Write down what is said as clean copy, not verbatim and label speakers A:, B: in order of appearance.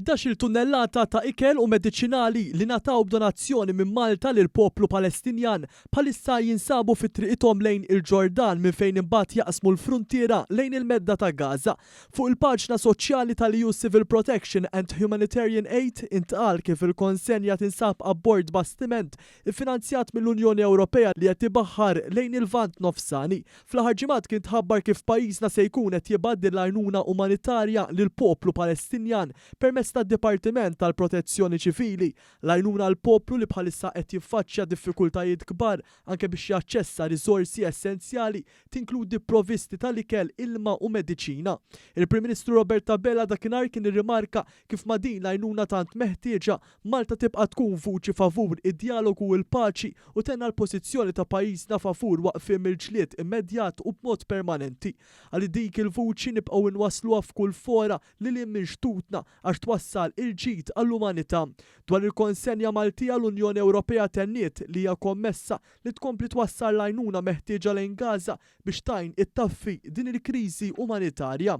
A: 11-il tunnellata ta' ikel u mediċinali li ngħataw b'donazzjoni minn Malta lill-poplu Palestinjan bħalissa jinsabu fi triqithom lejn il-Ġordan minn fejn imbagħad jaqsmu l-fruntiera lejn il-Medda ta' Gaza. Fuq il-paġna soċjali tal-EU Civil Protection and Humanitarian Aid intqal kif il-konsenja tinsab abbord bastiment iffinanzjat mill-Unjoni Ewropea li qed ibaħħar lejn il-Lvant Nofsani. Fl-aħħar ġimgħat kien tħabbar kif pajjiżna se jkun qed jibgħat din l-għajnuna umanitarja lill-poplu Palestinjan permezz tad-Dipartiment tal-Protezzjoni Ċivili. L-għajnuna għall-poplu li bħalissa qed jiffaċċja diffikultajiet kbar anke biex jaċċessa riżorsi essenzjali tinkludi provvisti tal-ikel, ilma u mediċina. Il-Prim Ministru Robert Abela dakinhar kien irrimarka kif ma' din l-għajnuna tant meħtieġa, Malta tibqa' tkun vuċi favur id-djalogu u l-paċi u tenna l-pożizzjoni ta' pajjiżna favur waqfien mill-ġlied immedjat u b'mod permanenti. Għal dik il-vuċi nibqgħu nwassluha f'kull fora lil hinn minn xtutna għax twassal il-ġid għall-umanità. Dwar il-konsenja Maltija l-Unjoni Ewropea tenniet li hija kommessa li tkompli twassal l-għajnuna meħtieġa lejn Gaza biex tgħin ittaffi din il-kriżi umanitarja.